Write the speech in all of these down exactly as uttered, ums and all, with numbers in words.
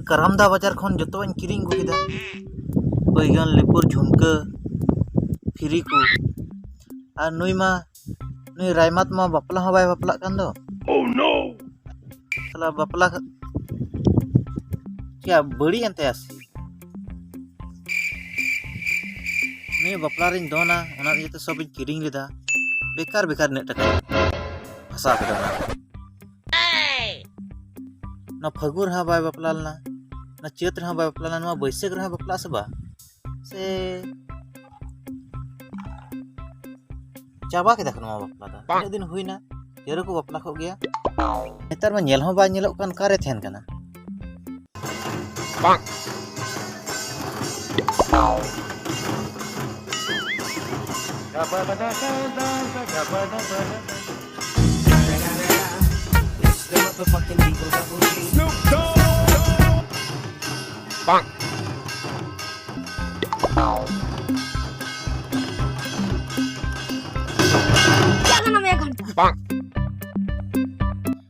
ᱠᱟᱨᱟᱢᱫᱟ ᱵᱟᱡᱟᱨ ᱠᱷᱚᱱ ᱡᱚᱛᱚᱣᱟᱜ ᱤᱧ ᱠᱤᱨᱤᱧ ᱟᱹᱜᱩ ᱠᱮᱫᱟ, ᱵᱟᱹᱭᱜᱟᱹᱱ, ᱞᱤᱯᱩᱨ, ᱡᱷᱩᱱᱠᱟᱹ, ᱯᱷᱤᱨᱤ ᱠᱚ᱾ ᱟᱨ ᱱᱩᱭ ᱢᱟ, ᱱᱩᱭ ᱨᱟᱭᱢᱟᱛ ᱢᱟ ᱵᱟᱯᱞᱟ ᱦᱚᱸ ᱵᱟᱭ ᱵᱟᱯᱞᱟᱜ ᱠᱟᱱ ᱫᱚ᱾ ᱥᱟᱞᱟ ᱵᱟᱯᱞᱟ ᱠᱟ-, ᱪᱮᱫ ᱵᱟᱹᱲᱤᱡ ᱮᱱ ᱛᱟᱭᱟ ᱥᱮ? ᱱᱩᱭ ᱵᱟᱯᱞᱟ ᱨᱤᱧ ᱫᱚᱱᱟ, ᱚᱱᱟ ᱤᱭᱟᱹᱛᱮ ᱥᱚᱵ ᱤᱧ ᱠᱤᱨᱤᱧ ᱞᱮᱫᱟ᱾ ᱵᱮᱠᱟᱨ ᱵᱮᱠᱟᱨ ᱤᱱᱟᱹᱜ ᱴᱟᱠᱟ ᱯᱷᱟᱥᱟᱣ ᱠᱮᱫᱟ ᱚᱱᱟ᱾ ᱚᱱᱟ ᱯᱷᱟᱹᱜᱩᱱ ᱨᱮᱦᱚᱸ ᱵᱟᱭ ᱵᱟᱯᱞᱟ ᱞᱮᱱᱟ, ᱚᱱᱟ ᱪᱟᱹᱛ ᱨᱮᱦᱚᱸ ᱵᱟᱭ ᱵᱟᱯᱞᱟ ᱞᱮᱱᱟ, ᱱᱚᱣᱟ ᱵᱟᱹᱭᱥᱟᱹᱠᱷ ᱨᱮᱦᱚᱸ ᱵᱟᱯᱞᱟᱜ ᱥᱮ ᱵᱟ? ᱥᱮ ᱪᱟᱵᱟ ᱠᱮᱫᱟ ᱠᱚ ᱱᱚᱣᱟ ᱵᱟᱯᱞᱟ ᱫᱚ? ᱛᱤᱱᱟᱹᱜ ᱫᱤᱱ ᱦᱩᱭᱱᱟ, ᱡᱟᱹᱨᱩ ᱠᱚ ᱵᱟᱯᱞᱟ ᱠᱚᱜ ᱜᱮᱭᱟ᱾ ᱱᱮᱛᱟᱨ ᱢᱟ ᱧᱮᱞ ᱦᱚᱸ ᱵᱟᱭ ᱧᱮᱞᱚᱜ ᱠᱟᱱ, ᱚᱠᱟᱨᱮ ᱛᱟᱦᱮᱱ ᱠᱟᱱᱟ?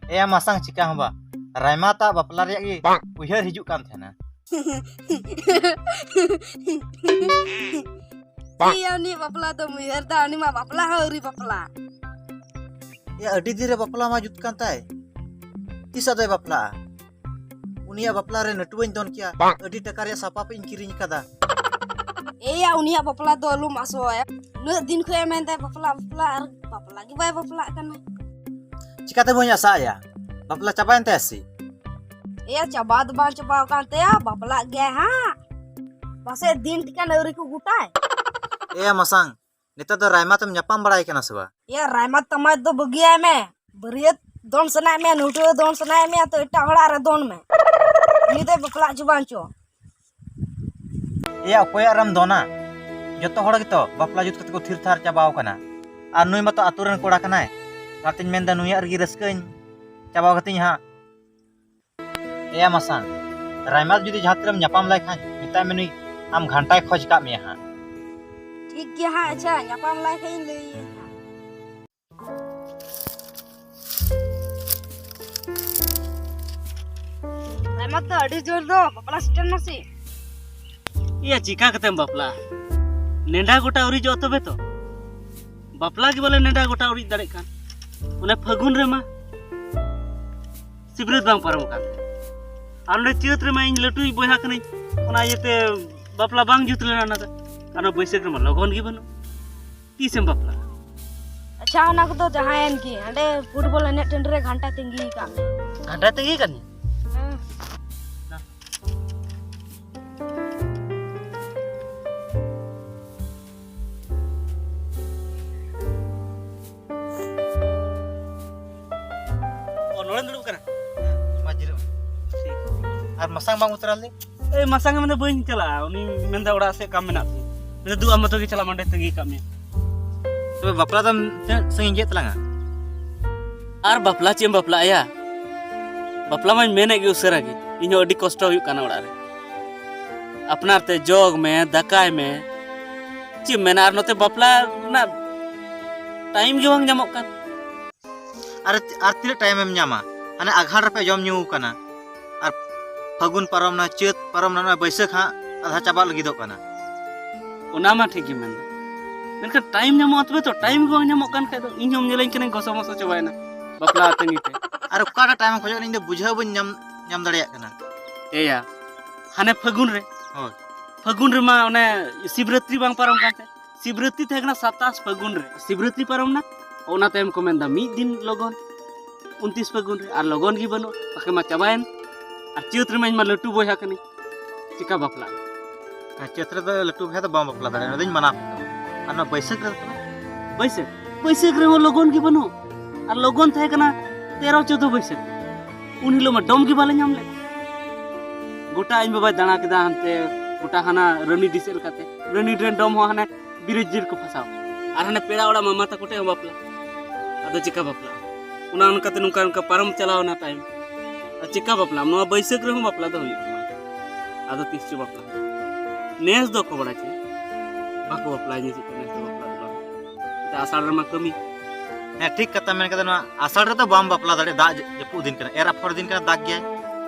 ᱮᱭᱟ ᱢᱟᱥᱟᱝ, ᱪᱤᱠᱟ ᱦᱚᱸ ᱵᱟ, ᱨᱟᱭᱢᱟ ᱛᱟᱜ ᱵᱟᱯᱞᱟ ᱨᱮᱭᱟᱜ ᱜᱮ ᱩᱭᱦᱟᱹᱨ ᱦᱤᱡᱩᱜ ᱠᱟᱱ ᱛᱟᱦᱮᱱᱟ᱾ ᱤᱭᱟᱹ, ᱩᱱᱤ ᱵᱟᱯᱞᱟ ᱫᱚ ᱩᱭᱦᱟᱹᱨ ᱫᱟ, ᱩᱱᱤ ᱢᱟ ᱵᱟᱯᱞᱟ ᱦᱚᱸ ᱟᱹᱣᱨᱤ ᱵᱟᱯᱞᱟ᱾ ᱭᱟ, ᱟᱹᱰᱤ ᱫᱤᱱ ᱨᱮ ᱵᱟᱯᱞᱟ ᱢᱟ ᱡᱩᱛ ᱠᱟᱱ ᱛᱟᱭ, ᱛᱤᱥ ᱟᱫᱚᱭ ᱵᱟᱯᱞᱟᱜᱼᱟ? ᱩᱱᱤᱭᱟᱜ ᱵᱟᱯᱞᱟ ᱨᱮ ᱱᱟᱹᱴᱩᱣᱟᱹᱧ ᱫᱚᱱ ᱠᱮᱭᱟ, ᱟᱹᱰᱤ ᱴᱟᱠᱟ ᱨᱮᱭᱟᱜ ᱥᱟᱯᱟᱵ ᱤᱧ ᱠᱤᱨᱤᱧ ᱟᱠᱟᱫᱟ᱾ ᱮᱭᱟ, ᱩᱱᱤᱭᱟᱜ ᱵᱟᱯᱞᱟ ᱫᱚ ᱟᱞᱚᱢ ᱟᱥᱚᱜᱼᱟ᱾ ᱩᱱᱟᱹᱜ ᱫᱤᱱ ᱠᱷᱚᱱ ᱮ ᱢᱮᱱᱫᱟᱭ ᱵᱟᱯᱞᱟ, ᱵᱟᱯᱞᱟ, ᱟᱨ ᱵᱟᱯᱞᱟ ᱜᱮ ᱵᱟᱭ ᱵᱟᱯᱞᱟᱜ ᱠᱟᱱᱟ᱾ ᱪᱤᱠᱟᱛᱮ ᱵᱟᱹᱧ ᱟᱥᱟᱜ ᱟᱭᱟ? ᱵᱟᱯᱞᱟ ᱪᱟᱵᱟᱭᱮᱱ ᱛᱟᱭᱟ ᱥᱮ? ᱮᱭᱟ, ᱪᱟᱵᱟ ᱫᱚ ᱵᱟᱝ ᱪᱟᱵᱟᱣ ᱟᱠᱟᱱ ᱛᱟᱭᱟ, ᱵᱟᱯᱞᱟᱜ ᱜᱮᱭᱟᱭ ᱦᱟᱸᱜ᱾ ᱯᱟᱥᱮᱡ ᱫᱤᱱ ᱴᱷᱤᱠᱟᱹᱱ ᱟᱹᱣᱨᱤ ᱠᱚ ᱜᱚᱴᱟᱭ᱾ ᱮᱭᱟ ᱢᱟᱥᱟᱝ, ᱱᱮᱛᱟᱨ ᱫᱚ ᱨᱟᱭᱢᱟᱛ ᱮᱢ ᱧᱟᱯᱟᱢ ᱵᱟᱲᱟᱭ ᱠᱟᱱᱟ ᱥᱮ ᱵᱟᱝ? ᱮᱭᱟ, ᱨᱟᱭᱢᱟᱛ ᱛᱟᱢᱟᱛ ᱫᱚ ᱵᱟᱹᱜᱤᱭᱟᱭ ᱢᱮ᱾ ᱵᱟᱹᱨᱭᱟᱹᱛ ᱫᱚᱱ ᱥᱟᱱᱟᱭᱮᱫ ᱢᱮᱭᱟ, ᱱᱩᱰᱟᱹ ᱫᱚᱱ ᱥᱟᱱᱟᱭᱮᱫ ᱢᱮᱭᱟ, ᱛᱚ ᱮᱴᱟᱜ ᱦᱚᱲᱟᱜ ᱨᱮ ᱫᱚᱱ ᱢᱮ᱾ ᱩᱱᱤ ᱫᱚᱭ ᱵᱟᱯᱞᱟ ᱦᱚᱪᱚ ᱵᱟᱝ ᱪᱚ᱾ ᱮᱭᱟ, ᱚᱠᱚᱭᱟᱜ ᱨᱮᱢ ᱫᱚᱱᱟ? ᱡᱚᱛᱚ ᱦᱚᱲ ᱜᱮᱛᱚ ᱵᱟᱯᱞᱟ ᱡᱩᱛ ᱠᱟᱛᱮ ᱠᱚ ᱛᱷᱤᱨ ᱛᱷᱟᱨ ᱪᱟᱵᱟᱣ ᱠᱟᱱᱟ᱾ ᱟᱨ ᱱᱩᱭ ᱢᱟᱛᱚ ᱟᱛᱳ ᱨᱮᱱ ᱠᱚᱲᱟ ᱠᱟᱱᱟᱭ᱾ ᱚᱱᱟᱛᱤᱧ ᱢᱮᱱᱫᱟ, ᱱᱩᱭᱟᱜ ᱨᱮᱜᱮ ᱨᱟᱹᱥᱠᱟᱹᱧ ᱪᱟᱵᱟᱣ ᱠᱟᱛᱤᱧ ᱦᱟᱸᱜ᱾ ᱮᱭᱟ ᱢᱟᱥᱟᱝ, ᱨᱟᱭᱢᱟᱛ ᱡᱩᱫᱤ ᱡᱟᱦᱟᱸ ᱛᱤᱨᱮᱢ ᱧᱟᱯᱟᱢ ᱞᱟᱭ ᱠᱷᱟᱱ, ᱢᱮᱛᱟᱭ ᱢᱮ ᱱᱩᱭ ᱟᱢ ᱜᱷᱟᱱᱴᱟᱭ ᱠᱷᱚᱡᱽ ᱠᱟᱜ ᱢᱮᱭᱟ ᱦᱟᱸᱜ᱾ ᱴᱷᱤᱠ ᱜᱮᱭᱟ ᱦᱟᱸᱜ, ᱟᱪᱪᱷᱟ, ᱧᱟᱯᱟᱢ ᱞᱟᱭ ᱠᱷᱟᱡ ᱤᱧ ᱞᱟᱹᱭᱟᱹᱧ ᱦᱟᱸᱜ᱾ ᱨᱟᱭᱢᱟᱛ ᱫᱚ ᱟᱹᱰᱤ ᱡᱳᱨ ᱫᱚ ᱵᱟᱯᱞᱟ ᱥᱮᱴᱮᱨ ᱱᱟ ᱥᱮ? ᱤᱭᱟ, ᱪᱤᱠᱟ ᱠᱟᱛᱮᱢ ᱵᱟᱯᱞᱟᱜᱼᱟ? ᱱᱮᱰᱟ ᱜᱚᱴᱟ ᱩᱨᱤᱡᱚᱜᱼᱟ ᱛᱚᱵᱮ ᱛᱚ᱾ ᱵᱟᱯᱞᱟ ᱜᱮ ᱵᱚᱞᱮ ᱱᱮᱰᱟ ᱜᱚᱴᱟ ᱩᱨᱤᱡ ᱫᱟᱲᱮᱜ ᱠᱟᱱ᱾ ᱚᱱᱮ ᱯᱷᱟᱹᱜᱩᱱ ᱨᱮᱢᱟ ᱥᱤᱵᱨᱟᱹᱛ ᱵᱟᱝ ᱯᱟᱨᱚᱢ ᱟᱠᱟᱱ ᱛᱟᱭᱟ᱾ ᱟᱨ ᱚᱸᱰᱮ ᱪᱟᱹᱛ ᱨᱮᱢᱟ ᱤᱧ ᱞᱟᱹᱴᱩᱭᱤᱡ ᱵᱚᱭᱦᱟ ᱠᱟᱹᱱᱟᱹᱧ, ᱚᱱᱟ ᱤᱭᱟᱹᱛᱮ ᱵᱟᱯᱞᱟ ᱵᱟᱝ ᱡᱩᱛ ᱞᱮᱱᱟ ᱚᱱᱟ ᱫᱚ᱾ ᱟᱨ ᱚᱱᱟ ᱵᱟᱹᱭᱥᱟᱹᱠᱷ ᱨᱮᱢᱟ ᱞᱚᱜᱚᱱ ᱜᱮ ᱵᱟᱹᱱᱩᱜ᱾ ᱛᱤᱥᱮᱢ ᱵᱟᱯᱞᱟᱜᱼᱟ? ᱟᱪᱪᱷᱟ, ᱚᱱᱟ ᱠᱚᱫᱚ ᱡᱟᱦᱟᱸᱭᱮᱱ ᱜᱮ, ᱦᱟᱸᱰᱮ ᱯᱷᱩᱴᱵᱚᱞ ᱮᱱᱮᱡ ᱴᱟᱺᱰᱤ ᱨᱮ ᱜᱷᱟᱱᱴᱟ ᱛᱤᱸᱜᱤ ᱠᱟᱜ ᱢᱮ᱾ ᱜᱷᱟᱱᱴᱟ ᱛᱤᱸᱜᱤ ᱠᱟᱱ? ᱦᱮᱸ᱾ ᱚ, ᱱᱚᱰᱮᱢ ᱫᱩᱲᱩᱵ ᱠᱟᱱᱟ? ᱢᱟ ᱡᱤᱨᱟᱹᱜ ᱢᱮ᱾ ᱴᱷᱤᱠ᱾ ᱟᱨ ᱢᱟᱥᱟᱝ ᱵᱟᱝ ᱩᱛᱟᱹᱨᱟ ᱞᱮ? ᱮᱭ, ᱢᱟᱥᱟᱝ ᱮ ᱢᱮᱱᱫᱟ, "ᱵᱟᱹᱧ ᱪᱟᱞᱟᱜᱼᱟ", ᱩᱱᱤ ᱢᱮᱱᱫᱟ, "ᱚᱲᱟᱜ ᱥᱮᱫ ᱠᱟᱢ ᱢᱮᱱᱟᱜ ᱛᱤᱧᱟ᱾" ᱢᱮᱱᱫᱟ, "ᱫᱩ, ᱟᱢ ᱢᱚᱛᱚ ᱜᱮ ᱪᱟᱞᱟᱜ ᱢᱮ, ᱚᱸᱰᱮ ᱛᱟᱺᱜᱤ ᱠᱟᱜ ᱢᱮᱭᱟ᱾" ᱛᱚᱵᱮ ᱵᱟᱯᱞᱟ ᱫᱚᱢ ᱛᱤᱱᱟᱹᱜ ᱥᱟᱺᱜᱤᱧ ᱠᱮᱫ ᱛᱟᱞᱟᱝᱟ? ᱟᱨ ᱵᱟᱯᱞᱟ ᱪᱮᱫ ᱮᱢ ᱵᱟᱯᱞᱟᱜᱼᱟ ᱭᱟ? ᱵᱟᱯᱞᱟ ᱢᱟᱧ ᱢᱮᱱᱮᱫ ᱜᱮ ᱩᱥᱟᱹᱨᱟ ᱜᱮ, ᱤᱧᱦᱚᱸ ᱟᱹᱰᱤ ᱠᱚᱥᱴᱚ ᱦᱩᱭᱩᱜ ᱠᱟᱱᱟ ᱚᱲᱟᱜ ᱨᱮ᱾ ᱟᱯᱱᱟᱨ ᱛᱮ ᱡᱚᱜᱽ ᱢᱮ, ᱫᱟᱠᱟᱭ ᱢᱮ, ᱪᱮᱫ ᱮᱢ ᱢᱮᱱᱟ? ᱟᱨ ᱱᱚᱛᱮ ᱵᱟᱯᱞᱟ ᱨᱮᱱᱟᱜ ᱴᱟᱭᱤᱢ ᱜᱮ ᱵᱟᱝ ᱧᱟᱢᱚᱜ ᱠᱟᱱ᱾ ᱟᱨ, ᱟᱨ ᱛᱤᱱᱟᱹᱜ ᱴᱟᱭᱤᱢ ᱮᱢ ᱧᱟᱢᱟ? ᱦᱟᱱᱮ ᱟᱜᱷᱟᱲ ᱨᱮᱯᱮ ᱡᱚᱢ ᱧᱩ ᱠᱟᱱᱟ, ᱟᱨ ᱯᱷᱟᱹᱜᱩᱱ ᱯᱟᱨᱚᱢ ᱱᱟ, ᱪᱟᱹᱛ ᱯᱟᱨᱚᱢ ᱱᱟ, ᱱᱚᱜᱼᱚᱭ ᱵᱟᱹᱭᱥᱟᱹᱠᱷ ᱦᱟᱸᱜ ᱟᱫᱷᱟ ᱪᱟᱵᱟᱜ ᱞᱟᱹᱜᱤᱫᱚᱜ ᱠᱟᱱᱟ᱾ ᱚᱱᱟ ᱢᱟ ᱴᱷᱤᱠ ᱜᱮ ᱢᱮᱱᱫᱟ, ᱢᱮᱱᱠᱷᱟᱱ ᱴᱟᱭᱤᱢ ᱧᱟᱢᱚᱜᱼᱟ ᱛᱚᱵᱮ ᱛᱚ᱾ ᱴᱟᱭᱤᱢ ᱜᱮ ᱵᱟᱝ ᱧᱟᱢᱚᱜ ᱠᱟᱱ ᱠᱷᱟᱡ ᱫᱚ ᱤᱧ ᱦᱚᱸᱢ ᱧᱮᱞᱮᱧ ᱠᱟᱹᱱᱟᱹᱧ ᱜᱚᱥᱚ ᱢᱚᱥᱚ ᱪᱟᱵᱟᱭᱮᱱᱟ ᱵᱟᱯᱞᱟ ᱛᱟᱺᱜᱤ ᱛᱮ᱾ ᱟᱨ ᱚᱠᱟᱴᱟᱜ ᱴᱟᱭᱤᱢ ᱠᱷᱚᱡᱚᱜ ᱠᱟᱱᱟ, ᱤᱧ ᱫᱚ ᱵᱩᱡᱷᱟᱹᱣ ᱵᱟᱹᱧ ᱧᱟᱢ ᱧᱟᱢ ᱫᱟᱲᱮᱭᱟᱜ ᱠᱟᱱᱟ᱾ ᱮᱭᱟ, ᱦᱟᱱᱮ ᱯᱷᱟᱹᱜᱩᱱ ᱨᱮ, ᱦᱳᱭ᱾ ᱯᱷᱟᱹᱜᱩᱱ ᱨᱮᱢᱟ ᱚᱱᱮ ᱥᱤᱵᱨᱟᱛᱨᱤ ᱵᱟᱝ ᱯᱟᱨᱚᱢ ᱠᱟᱱ ᱛᱮ, ᱥᱤᱵᱨᱟᱛᱨᱤ ᱛᱟᱦᱮᱸ ᱠᱟᱱᱟ ᱥᱟᱛᱟᱥ ᱯᱷᱟᱹᱜᱩᱱ ᱨᱮ, ᱥᱤᱵᱨᱟᱛᱨᱤ ᱯᱟᱨᱚᱢ ᱱᱟ, ᱚᱱᱟ ᱛᱟᱭᱚᱢ ᱠᱚ ᱢᱮᱱᱫᱟ ᱢᱤᱫ ᱫᱤᱱ ᱞᱚᱜᱚᱱ, ᱩᱱᱛᱤᱥ ᱯᱷᱟᱹᱜᱩᱱ ᱨᱮ, ᱟᱨ ᱞᱚᱜᱚᱱ ᱜᱮ ᱵᱟᱹᱱᱩᱜ, ᱵᱟᱠᱷᱟᱡ ᱢᱟ ᱪᱟᱵᱟᱭᱮᱱ᱾ ᱟᱨ ᱪᱟᱹᱛ ᱨᱮᱢᱟ ᱤᱧ ᱢᱟ ᱞᱟᱹᱴᱩ ᱵᱚᱭᱦᱟ ᱠᱟᱹᱱᱟᱹᱧ, ᱪᱮᱠᱟ ᱵᱟᱯᱞᱟᱜ? ᱦᱮᱸ, ᱪᱟᱹᱛ ᱨᱮᱫᱚ ᱞᱟᱹᱴᱩ ᱵᱚᱭᱦᱟ ᱫᱚ ᱵᱟᱢ ᱵᱟᱯᱞᱟ ᱫᱟᱲᱮᱭᱟᱜᱼᱟ, ᱚᱱᱟ ᱫᱚᱧ ᱢᱟᱱᱟ ᱯᱮ ᱠᱟᱱᱟ᱾ ᱟᱨ ᱱᱚᱣᱟ ᱵᱟᱹᱭᱥᱟᱹᱠᱷ ᱨᱮᱫᱚ ᱛᱚᱵᱮ? ᱵᱟᱹᱭᱥᱟᱹᱠᱷ, ᱵᱟᱹᱭᱥᱟᱹᱠᱷ ᱨᱮᱦᱚᱸ ᱞᱚᱜᱚᱱ ᱜᱮ ᱵᱟᱹᱱᱩᱜ, ᱟᱨ ᱞᱚᱜᱚᱱ ᱛᱟᱦᱮᱸ ᱠᱟᱱᱟ ᱛᱮᱨᱚ ᱪᱳᱫᱽᱫᱳ ᱵᱟᱹᱭᱥᱟᱹᱠᱷ᱾ ᱩᱱ ᱦᱤᱞᱳᱜ ᱢᱟ ᱰᱚᱢ ᱜᱮ ᱵᱟᱞᱮ ᱧᱟᱢ ᱞᱮᱫ᱾ ᱜᱚᱴᱟ ᱤᱧ ᱵᱟᱵᱟᱭ ᱫᱟᱬᱟ ᱠᱮᱫᱟ ᱦᱟᱱᱛᱮ, ᱜᱚᱴᱟ ᱦᱟᱱᱟ ᱨᱟᱹᱱᱤᱰᱤ ᱥᱮᱫ ᱞᱮᱠᱟᱛᱮ, ᱨᱟᱹᱱᱤᱰᱤ ᱨᱮᱱ ᱰᱚᱢ ᱦᱚᱸ ᱦᱟᱱᱮ ᱵᱤᱨᱤᱡ ᱡᱤᱞ ᱠᱚ ᱯᱷᱟᱥᱟᱣ, ᱟᱨ ᱦᱟᱱᱮ ᱯᱮᱲᱟ ᱚᱲᱟᱜ ᱢᱟᱢᱟ ᱛᱟᱠᱚ ᱴᱷᱮᱱ ᱦᱚᱸ ᱵᱟᱯᱞᱟ᱾ ᱟᱫᱚ ᱪᱮᱠᱟ ᱵᱟᱯᱞᱟ? ᱚᱱᱟ ᱚᱱᱠᱟᱛᱮ ᱱᱚᱝᱠᱟ ᱱᱚᱝᱠᱟ ᱯᱟᱨᱚᱢ ᱪᱟᱞᱟᱣ ᱮᱱᱟ ᱴᱟᱭᱤᱢ᱾ ᱟᱨ ᱪᱮᱠᱟ ᱵᱟᱯᱞᱟ? ᱱᱚᱣᱟ ᱵᱟᱹᱭᱥᱟᱹᱠᱷ ᱨᱮᱦᱚᱸ ᱵᱟᱯᱞᱟ ᱫᱚ ᱦᱩᱭᱩᱜ ᱛᱟᱢᱟ᱾ ᱟᱫᱚ ᱛᱤᱥ ᱪᱚ ᱵᱟᱯᱞᱟ ᱦᱩᱭᱩᱜᱼᱟ᱾ ᱱᱮᱥ ᱫᱚ ᱠᱚ ᱵᱟᱲᱟᱭ ᱪᱮᱫ ᱵᱟᱠᱚ ᱵᱟᱯᱞᱟ ᱤᱧ ᱪᱮᱫ ᱱᱮᱥ ᱫᱚ ᱵᱟᱯᱞᱟ ᱫᱚ ᱵᱟᱝ᱾ ᱟᱥᱟᱲ ᱨᱮᱢᱟ ᱠᱟᱹᱢᱤ᱾ ᱦᱮᱸ, ᱴᱷᱤᱠ ᱠᱟᱛᱷᱟ ᱢᱮᱱ ᱠᱟᱫᱟ᱾ ᱱᱚᱣᱟ ᱟᱥᱟᱲ ᱨᱮᱫᱚ ᱵᱟᱢ ᱵᱟᱯᱞᱟ ᱫᱟᱲᱮᱭᱟᱜᱼᱟ, ᱫᱟᱜ ᱡᱟᱹᱯᱩᱫ ᱫᱤᱱ ᱠᱟᱱᱟ, ᱮᱨ ᱟᱯᱷᱚᱨ ᱫᱤᱱ ᱠᱟᱱᱟ, ᱫᱟᱜ ᱜᱮᱭᱟᱭ᱾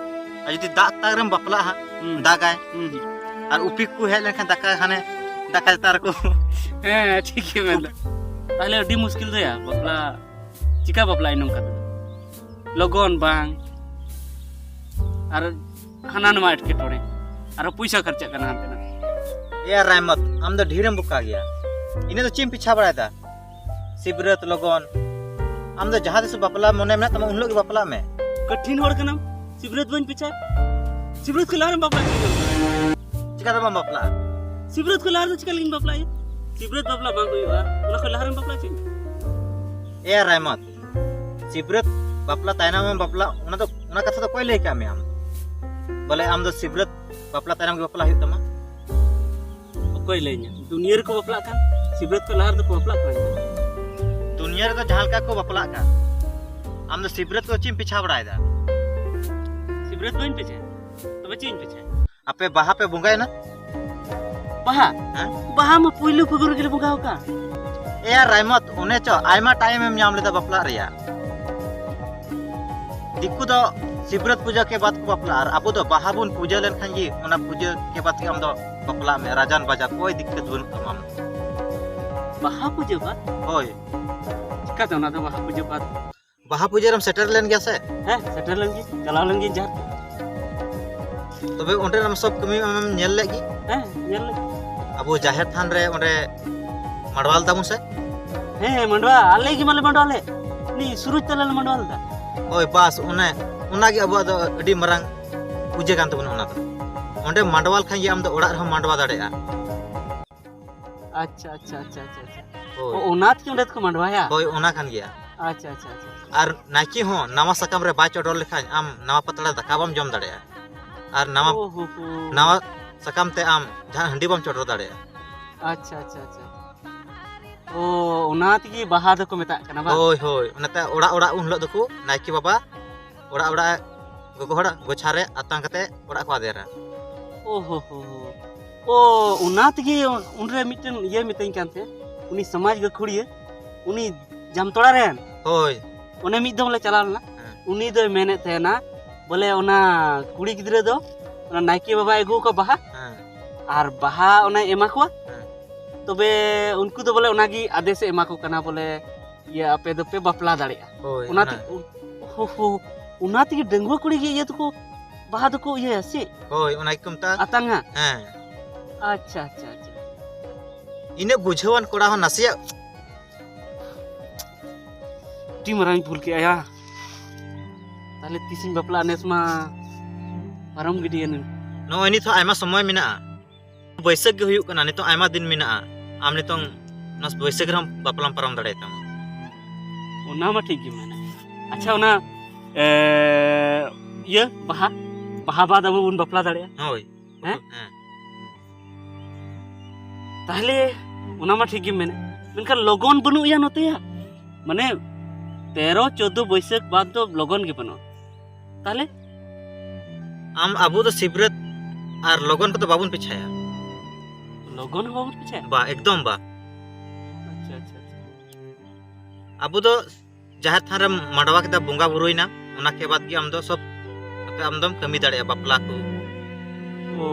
ᱟᱨ ᱡᱩᱫᱤ ᱫᱟᱜ ᱛᱟᱠ ᱨᱮᱢ ᱵᱟᱯᱞᱟᱜᱼᱟ ᱦᱟᱸᱜ, ᱦᱩᱸ᱾ ᱫᱟᱜᱟᱭ᱾ ᱦᱩᱸ, ᱦᱩᱸ᱾ ᱟᱨ ᱩᱯᱤᱠ ᱠᱚ ᱦᱮᱡ ᱞᱮᱱᱠᱷᱟᱱ ᱫᱟᱠᱟ ᱦᱟᱱᱮ, ᱫᱟᱠᱟ ᱪᱮᱛᱟᱱ ᱨᱮᱠᱚ ᱦᱮᱸ, ᱴᱷᱤᱠ ᱜᱮ ᱢᱮᱱᱫᱟ᱾ ᱛᱟᱦᱞᱮ ᱟᱹᱰᱤ ᱢᱩᱥᱠᱤᱞ ᱫᱚᱭᱟ ᱵᱟᱯᱞᱟ, ᱪᱤᱠᱟ ᱵᱟᱯᱞᱟᱜ ᱟᱹᱧ ᱱᱚᱝᱠᱟ ᱛᱮᱫᱚ? ᱞᱚᱜᱚᱱ ᱵᱟᱝ, ᱟᱨ ᱦᱟᱱᱟ ᱱᱚᱣᱟ ᱮᱴᱠᱮᱴᱚᱬᱮ, ᱟᱨᱦᱚᱸ ᱯᱚᱭᱥᱟ ᱠᱷᱚᱨᱪᱟᱜ ᱠᱟᱱᱟ ᱦᱟᱱᱛᱮ ᱱᱟᱛᱮ᱾ ᱮ ᱨᱟᱭᱢᱚᱛ, ᱟᱢ ᱫᱚ ᱰᱷᱮᱨᱮᱢ ᱵᱚᱠᱟ ᱜᱮᱭᱟ᱾ ᱤᱱᱟᱹ ᱫᱚ ᱪᱮᱫ ᱮᱢ ᱯᱤᱪᱷᱟ ᱵᱟᱲᱟᱭᱮᱫᱟ? ᱥᱤᱵᱨᱟᱹᱛ ᱞᱚᱜᱚᱱ, ᱟᱢ ᱫᱚ ᱡᱟᱦᱟᱸ ᱛᱤᱥ ᱵᱟᱯᱞᱟ ᱢᱚᱱᱮ ᱢᱮᱱᱟᱜ ᱛᱟᱢᱟ, ᱩᱱ ᱦᱤᱞᱳᱜ ᱜᱮ ᱵᱟᱯᱞᱟᱜ ᱢᱮ᱾ ᱠᱚᱴᱷᱤᱱ ᱦᱚᱲ ᱠᱟᱱᱟᱢ, ᱥᱤᱵᱨᱟᱹᱛ ᱵᱟᱹᱧ ᱯᱤᱪᱷᱟ᱾ ᱥᱤᱵᱨᱟᱹᱛ ᱠᱷᱚᱱ ᱞᱟᱦᱟ ᱨᱮᱢ ᱵᱟᱯᱞᱟ ᱪᱮᱫ ᱞᱟᱹᱜᱤᱫ? ᱪᱤᱠᱟᱹᱛᱮ ᱵᱟᱢ ᱵᱟᱯᱞᱟᱜᱼᱟ? ᱥᱤᱵᱨᱟᱹᱛ ᱠᱷᱚᱱ ᱞᱟᱦᱟ ᱨᱮᱫᱚ ᱪᱤᱠᱟ ᱞᱟᱹᱜᱤᱫ ᱵᱟᱯᱞᱟᱜᱼᱟ? ᱥᱤᱵᱨᱟᱹᱛ ᱵᱟᱯᱞᱟ ᱵᱟᱝ ᱦᱩᱭᱩᱜᱼᱟ, ᱚᱱᱟ ᱠᱷᱚᱱ ᱞᱟᱦᱟ ᱨᱮᱢ ᱵᱟᱯᱞᱟ ᱪᱮᱫ? ᱮ ᱨᱟᱭᱢᱚᱛ, ᱥᱤᱵᱨᱟᱹᱛ ᱵᱟᱯᱞᱟ ᱛᱟᱭᱱᱚᱢ ᱮᱢ ᱵᱟᱯᱞᱟ, ᱚᱱᱟ ᱫᱚ, ᱚᱱᱟ ᱠᱟᱛᱷᱟ ᱫᱚ ᱚᱠᱚᱭ ᱞᱟᱹᱭ ᱠᱟᱜ ᱢᱮᱭᱟ ᱟᱢ? ᱵᱚᱞᱮ ᱟᱢ ᱫᱚ ᱥᱤᱵᱨᱟᱹᱛ ᱵᱟᱯᱞᱟ ᱛᱟᱭᱱᱚᱢ ᱜᱮ ᱵᱟᱯᱞᱟ ᱦᱩᱭᱩᱜ ᱛᱟᱢᱟ? ᱚᱠᱚᱭ ᱞᱟᱹᱭ ᱧᱟ? ᱫᱩᱱᱤᱭᱟᱹ ᱨᱮᱠᱚ ᱵᱟᱯᱞᱟᱜ ᱠᱟᱱ, ᱥᱤᱵᱨᱟᱹᱛ ᱠᱷᱚᱱ ᱞᱟᱦᱟ ᱨᱮᱫᱚ ᱠᱚ ᱵᱟᱯᱞᱟᱜ ᱠᱟᱱ᱾ ᱫᱩᱱᱤᱭᱟᱹ ᱨᱮᱫᱚ ᱡᱟᱦᱟᱸ ᱞᱮᱠᱟ ᱠᱚ ᱵᱟᱯᱞᱟᱜ ᱠᱟᱱ, ᱟᱢ ᱫᱚ ᱥᱤᱵᱨᱟᱹᱛ ᱠᱚ ᱪᱮᱫ ᱮᱢ ᱯᱤᱪᱷᱟ ᱵᱟᱲᱟᱭᱮᱫᱟ? ᱥᱤᱵᱨᱟᱹᱛ ᱵᱟᱹᱧ ᱯᱤᱪᱷᱟ, ᱛᱚᱵᱮ ᱪᱮᱫ ᱤᱧ ᱯᱤᱪᱷᱟ? ᱟᱯᱮ ᱵᱟᱦᱟ ᱯᱮ ᱵᱚᱸᱜᱟᱭᱮᱱᱟ? ᱵᱟᱦᱟ? ᱦᱮᱸ? ᱵᱟᱦᱟ ᱢᱟ ᱯᱩᱭᱞᱩ ᱯᱷᱟᱹᱜᱩᱱ ᱨᱮᱜᱮ ᱞᱮ ᱵᱚᱸᱜᱟ ᱟᱠᱟᱫ᱾ ᱮ ᱟᱨ ᱨᱟᱭᱢᱚᱛ, ᱚᱱᱮ ᱪᱚ ᱟᱭᱢᱟ ᱴᱟᱭᱤᱢ ᱮᱢ ᱧᱟᱢ ᱞᱮᱫᱟ ᱵᱟᱯᱞᱟᱜ ᱨᱮᱭᱟᱜ᱾ ᱫᱤᱠᱩ ᱫᱚ ᱥᱤᱵᱨᱟᱹᱛ ᱯᱩᱡᱟᱹ ᱠᱮ ᱵᱟᱫ ᱠᱚ ᱵᱟᱯᱞᱟᱜᱼᱟ, ᱟᱨ ᱟᱵᱚ ᱫᱚ ᱵᱟᱦᱟ ᱵᱚᱱ ᱯᱩᱡᱟᱹ ᱞᱮᱱᱠᱷᱟᱱ ᱜᱮ ᱚᱱᱟ ᱯᱩᱡᱟᱹ ᱠᱮ ᱵᱟᱫ ᱜᱮ ᱟᱢ ᱫᱚ ᱵᱟᱯᱞᱟᱜ ᱢᱮ, ᱨᱟᱡᱟᱱ ᱵᱟᱡᱟ ᱠᱚᱭ ᱫᱤᱠᱠᱟᱛ ᱵᱟᱹᱱᱩᱜ ᱛᱟᱢᱟ ᱟᱢ ᱫᱚ᱾ ᱵᱟᱦᱟ ᱯᱩᱡᱟᱹ ᱵᱟᱫ? ᱦᱳᱭ᱾ ᱪᱤᱠᱟᱹᱛᱮ ᱚᱱᱟ ᱫᱚ ᱵᱟᱦᱟ ᱯᱩᱡᱟᱹ ᱵᱟᱫ? ᱵᱟᱦᱟ ᱯᱩᱡᱟᱹ ᱨᱮᱢ ᱥᱮᱴᱮᱨ ᱞᱮᱱ ᱜᱮᱭᱟ ᱥᱮ? ᱦᱮᱸ, ᱥᱮᱴᱮᱨ ᱞᱮᱱ ᱜᱤᱧ, ᱪᱟᱞᱟᱣ ᱞᱮᱱ ᱜᱤᱧ ᱡᱟᱦᱮᱨ᱾ ᱛᱚᱵᱮ ᱚᱸᱰᱮᱱᱟᱜ ᱥᱚᱵ ᱠᱟᱹᱢᱤ ᱟᱢᱮᱢ ᱧᱮᱞ ᱞᱮᱫ ᱜᱮ? ᱦᱮᱸ, ᱧᱮᱞ ᱞᱮᱫ᱾ ᱟᱵᱚ ᱡᱟᱦᱮᱨ ᱛᱷᱟᱱ ᱨᱮ ᱚᱸᱰᱮ ᱢᱟᱰᱣᱟ ᱞᱮᱫᱟ ᱵᱚᱱ ᱥᱮ? ᱦᱮᱸ, ᱢᱟᱰᱣᱟ, ᱟᱞᱮ ᱜᱮ ᱢᱟᱞᱮ ᱢᱟᱰᱣᱟ ᱞᱮᱫ᱾ ᱩᱱᱤ ᱥᱩᱨᱩᱡ ᱛᱟᱞᱟ ᱞᱮ ᱢᱟᱰᱣᱟ ᱞᱮᱫᱟ᱾ ᱦᱳᱭ, ᱵᱟᱥ, ᱚᱱᱮ, ᱚᱱᱟᱜᱮ ᱟᱵᱚᱣᱟᱜ ᱫᱚ ᱟᱹᱰᱤ ᱢᱟᱨᱟᱝ ᱯᱩᱡᱟᱹ ᱠᱟᱱ ᱛᱟᱵᱚᱱᱟ ᱚᱱᱟ ᱫᱚ᱾ ᱚᱸᱰᱮ ᱢᱟᱰᱣᱟ ᱞᱮᱠᱷᱟᱱ ᱜᱮ ᱟᱢ ᱫᱚ ᱚᱲᱟᱜ ᱨᱮᱦᱚᱸ ᱢᱟᱰᱣᱟ ᱫᱟᱲᱮᱭᱟᱜᱼᱟ᱾ ᱟᱪᱪᱷᱟ, ᱟᱪᱪᱷᱟ, ᱟᱪᱪᱷᱟ, ᱟᱪᱪᱷᱟ, ᱟᱪᱪᱷᱟ᱾ ᱦᱳᱭ᱾ ᱚ, ᱚᱱᱟ ᱛᱮᱜᱮ ᱚᱸᱰᱮ ᱫᱚᱠᱚ ᱢᱟᱰᱣᱟᱭᱟ? ᱦᱳᱭ, ᱚᱱᱟ ᱠᱟᱱ ᱜᱮᱭᱟ᱾ ᱟᱪᱪᱷᱟ, ᱟᱪᱪᱷᱟ, ᱟᱪᱪᱷᱟ, ᱟᱪᱪᱷᱟ᱾ ᱟᱨ ᱱᱟᱭᱠᱮ ᱦᱚᱸ ᱱᱟᱣᱟ ᱥᱟᱠᱟᱢ ᱨᱮ ᱵᱟᱭ ᱪᱚᱰᱚᱨ ᱞᱮᱠᱷᱟᱱ ᱟᱢ ᱱᱟᱣᱟ ᱯᱟᱛᱲᱟ ᱫᱟᱠᱟ ᱵᱟᱢ ᱡᱚᱢ ᱫᱟᱲᱮᱭᱟᱜᱼᱟ᱾ ᱟᱨ ᱱᱟᱣᱟ, ᱳ ᱦᱳ ᱦᱳ᱾ ᱱᱟᱣᱟ ᱥᱟᱠᱟᱢ ᱛᱮ ᱟᱢ ᱡᱟᱦᱟᱸ ᱦᱟᱺᱰᱤ ᱵᱟᱢ ᱪᱚᱰᱚᱨ ᱫᱟᱲᱮᱭᱟᱜᱼᱟ᱾ ᱟᱪᱪᱷᱟ, ᱟᱪᱪᱷᱟ, ᱟᱪᱪᱷᱟ᱾ ᱳ, ᱚᱱᱟ ᱛᱮᱜᱮ ᱵᱟᱦᱟ ᱫᱚᱠᱚ ᱢᱮᱛᱟᱜ ᱠᱟᱱᱟ ᱵᱟᱝ? ᱦᱳᱭ, ᱦᱳᱭ᱾ ᱚᱱᱟᱛᱮ ᱚᱲᱟᱜ ᱚᱲᱟᱜ ᱩᱱ ᱦᱤᱞᱳᱜ ᱫᱚᱠᱚ ᱱᱟᱭᱠᱮ ᱵᱟᱵᱟ ᱚᱲᱟᱜ ᱚᱲᱟᱜ ᱜᱚᱜᱚ ᱦᱚᱲᱟᱜ ᱜᱚᱪᱷᱟ ᱨᱮ ᱟᱛᱟᱝ ᱠᱟᱛᱮ ᱚᱲᱟᱜ ᱠᱚ ᱟᱫᱮᱨᱟ᱾ ᱳ ᱦᱳ ᱦᱳ ᱦᱳ᱾ ᱳ, ᱚᱱᱟ ᱛᱮᱜᱮ ᱩᱱᱨᱮ ᱢᱤᱫᱴᱮᱱ ᱤᱭᱟᱹ ᱢᱤᱛᱟᱹᱧ ᱠᱟᱱ ᱛᱟᱦᱮᱸ, ᱩᱱᱤ ᱥᱚᱢᱟᱡᱽ ᱜᱟᱹᱠᱷᱩᱲᱤᱭᱟᱹ, ᱩᱱᱤ ᱡᱟᱢᱛᱚᱲᱟ ᱨᱮᱱ᱾ ᱦᱳᱭ᱾ ᱚᱱᱮ ᱢᱤᱫ ᱫᱚᱢ ᱞᱮ ᱪᱟᱞᱟᱣ ᱞᱮᱱᱟ᱾ ᱦᱮᱸ᱾ ᱩᱱᱤ ᱫᱚᱭ ᱢᱮᱱᱮᱫ ᱛᱟᱦᱮᱱᱟ ᱵᱚᱞᱮ ᱚᱱᱟ ᱠᱩᱲᱤ ᱜᱤᱫᱽᱨᱟᱹ ᱫᱚ ᱚᱱᱟ ᱱᱟᱭᱠᱮ ᱵᱟᱵᱟᱭ ᱟᱹᱜᱩ ᱟᱠᱚᱣᱟ ᱵᱟᱦᱟ, ᱦᱮᱸ᱾ ᱟᱨ ᱵᱟᱦᱟ ᱚᱱᱮ ᱮᱢᱟ ᱠᱚᱣᱟ᱾ ᱦᱮᱸ᱾ ᱛᱚᱵᱮ ᱩᱱᱠᱩ ᱫᱚ ᱵᱚᱞᱮ ᱚᱱᱟᱜᱮ ᱟᱫᱮᱥ ᱮ ᱮᱢᱟ ᱠᱚ ᱠᱟᱱᱟ ᱵᱚᱞᱮ, ᱤᱭᱟᱹ, ᱟᱯᱮ ᱫᱚᱯᱮ ᱵᱟᱯᱞᱟ ᱫᱟᱲᱮᱭᱟᱜᱼᱟ᱾ ᱦᱳᱭ, ᱚᱱᱟᱛᱮ, ᱚᱱᱟ᱾ ᱦᱳ, ᱦᱳ, ᱚᱱᱟ ᱛᱮᱜᱮ ᱰᱟᱺᱜᱩᱣᱟᱹ ᱠᱩᱲᱤ ᱜᱮ ᱤᱭᱟᱹ ᱫᱚᱠᱚ, ᱵᱟᱦᱟ ᱫᱚᱠᱚ ᱤᱭᱟᱹᱭᱟ ᱥᱮ? ᱦᱳᱭ, ᱚᱱᱟ ᱜᱮᱠᱚ ᱢᱮᱛᱟᱜᱼᱟ᱾ ᱟᱛᱟᱝᱟ? ᱦᱮᱸ᱾ ᱟᱪᱪᱷᱟ, ᱟᱪᱪᱷᱟ, ᱟᱪᱪᱷᱟ᱾ ᱤᱱᱟᱹᱜ ᱵᱩᱡᱷᱟᱹᱣᱟᱱ ᱠᱚᱲᱟ ᱦᱚᱸ ᱱᱟᱥᱮᱭᱟᱜ᱾ ᱟᱹᱰᱤ ᱢᱟᱨᱟᱝ ᱤᱧ ᱵᱷᱩᱞ ᱠᱮᱜᱼᱟ ᱭᱟ᱾ ᱛᱟᱦᱞᱮ ᱛᱤᱥᱤᱧ ᱵᱟᱯᱞᱟᱜᱼᱟ? ᱱᱮᱥ ᱢᱟ ᱯᱟᱨᱚᱢ ᱜᱤᱰᱤᱭᱮᱱ᱾ ᱱᱚᱜᱼᱚᱭ ᱱᱤᱛ ᱦᱚᱸ ᱟᱭᱢᱟ ᱥᱚᱢᱚᱭ ᱢᱮᱱᱟᱜᱼᱟ᱾ ᱵᱟᱹᱭᱥᱟᱹᱠᱷ ᱜᱮ ᱦᱩᱭᱩᱜ ᱠᱟᱱᱟ, ᱱᱤᱛᱚᱝ ᱟᱭᱢᱟ ᱫᱤᱱ ᱢᱮᱱᱟᱜᱼᱟ᱾ ᱟᱢ ᱱᱤᱛᱚᱝ ᱱᱚᱣᱟ ᱵᱟᱹᱭᱥᱟᱹᱠᱷ ᱨᱮᱦᱚᱸ ᱵᱟᱯᱞᱟᱢ ᱯᱟᱨᱚᱢ ᱫᱟᱲᱮᱭᱟᱜ ᱛᱟᱢᱟ᱾ ᱚᱱᱟ ᱢᱟ ᱴᱷᱤᱠ ᱜᱮ ᱢᱮᱱᱟ᱾ ᱟᱪᱪᱷᱟ, ᱚᱱᱟ, ᱮ, ᱤᱭᱟᱹ, ᱵᱟᱦᱟ, ᱵᱟᱦᱟ ᱵᱟᱫ ᱟᱵᱚ ᱵᱚᱱ ᱵᱟᱯᱞᱟ ᱫᱟᱲᱮᱭᱟᱜᱼᱟ? ᱦᱳᱭ᱾ ᱦᱮᱸ? ᱦᱮᱸ᱾ ᱛᱟᱦᱞᱮ ᱚᱱᱟ ᱢᱟ ᱴᱷᱤᱠ ᱜᱮᱢ ᱢᱮᱱᱮᱫ, ᱢᱮᱱᱠᱷᱟᱱ ᱞᱚᱜᱚᱱ ᱵᱟᱹᱱᱩᱜ ᱭᱟ ᱱᱚᱛᱮ ᱭᱟ᱾ ᱢᱟᱱᱮ, ᱛᱮᱨᱚ ᱪᱳᱫᱫᱳ ᱵᱟᱹᱭᱥᱟᱹᱠᱷ ᱵᱟᱫ ᱫᱚ ᱞᱚᱜᱚᱱ ᱜᱮ ᱵᱟᱹᱱᱩᱜᱼᱟ᱾ ᱛᱟᱦᱞᱮ? ᱟᱢ, ᱟᱵᱚ ᱫᱚ ᱥᱤᱵᱨᱟᱹᱛ ᱟᱨ ᱞᱚᱜᱚᱱ ᱠᱚᱫᱚ ᱵᱟᱵᱚᱱ ᱯᱮᱪᱷᱟᱭᱟ᱾ ᱞᱚᱜᱚᱱ ᱦᱚᱸ ᱵᱟᱵᱚᱱ ᱯᱮᱪᱷᱟᱭᱟ? ᱵᱟ, ᱮᱠᱫᱚᱢ ᱵᱟ᱾ ᱟᱪᱪᱷᱟ, ᱟᱪᱪᱷᱟ, ᱟᱪᱪᱷᱟ᱾ ᱟᱵᱚ ᱫᱚ ᱡᱟᱦᱮᱨ ᱛᱷᱟᱱ ᱨᱮᱢ ᱢᱟᱰᱣᱟ ᱠᱮᱫᱟ, ᱵᱚᱸᱜᱟ ᱵᱩᱨᱩᱭᱮᱱᱟ, ᱚᱱᱟ ᱠᱮ ᱵᱟᱫ ᱜᱮ ᱟᱢ ᱫᱚ ᱥᱚᱵ ᱟᱢ ᱫᱚᱢ ᱠᱟᱹᱢᱤ ᱫᱟᱲᱮᱭᱟᱜᱼᱟ ᱵᱟᱯᱞᱟ ᱠᱚ᱾ ᱚ᱾